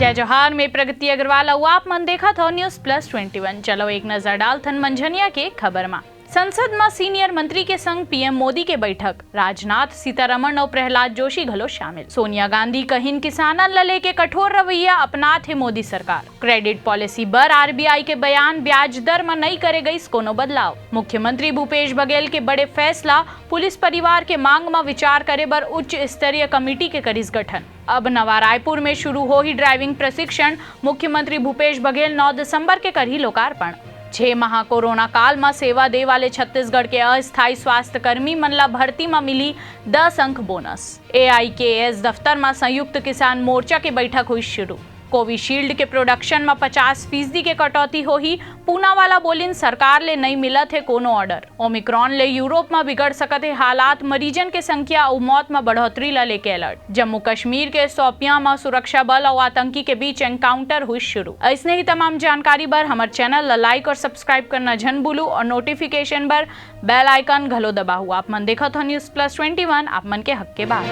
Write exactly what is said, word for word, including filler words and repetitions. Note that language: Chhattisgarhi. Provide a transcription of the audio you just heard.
जय जोहार, मैं प्रगति अग्रवाल अउ आप मन देखत हो News Plus Twenty One। चलो एक नजर डालथन मंझनिया के खबर मा। संसद म सीनियर मंत्री के संग पीएम मोदी के बैठक, राजनाथ, सीतारमण अउ प्रहलाद जोशी घलो शामिल। सोनिया गांधी कहिन किसानन ल लेके कठोर रवैया अपनात हे मोदी सरकार। क्रेडिट पॉलिसी बर आरबीआई के बयान, ब्याज दर म नइ करे गइस कोनो बदलाव। मुख्यमंत्री भूपेश बघेल के बड़े फैसला, पुलिस परिवार के मांग म विचार करे बर उच्च स्तरीय कमेटी के करिस गठन। अब नवा रायपुर में शुरू होही ड्राइविंग प्रशिक्षण, मुख्यमंत्री भूपेश बघेल नौ दिसंबर के करही लोकार्पण। छह माह कोरोना काल म सेवा दे वाले छत्तीसगढ़ के अस्थायी स्वास्थ्य कर्मी मन ला भर्ती म मिली दस अंक बोनस। एआईकेएस दफ्तर म संयुक्त किसान मोर्चा के बैठक हुई शुरू। कोविशील्ड के प्रोडक्शन म पचास फीसदी के कटौती होही। पूनावाला बोलिन सरकार ले नइ मिलत हे कोनो ऑर्डर। ओमिक्रॉन ले यूरोप म बिगड़ सकत हे हालात, मरीजन के संख्या अउ मौत म बढ़ोतरी ल लेके अलर्ट। जम्मू कश्मीर के शोपियां म सुरक्षा बल अउ आतंकी के बीच एनकाउंटर हुई शुरू। अइसने ही तमाम जानकारी बर हमर चैनल ल लाइक अउ सब्सक्राइब करना झन भूलू अउ नोटिफिकेशन बर बेल आइकन घलो दबाहू। आप मन देखत हो News Plus Twenty One, आप मन के हक के बात।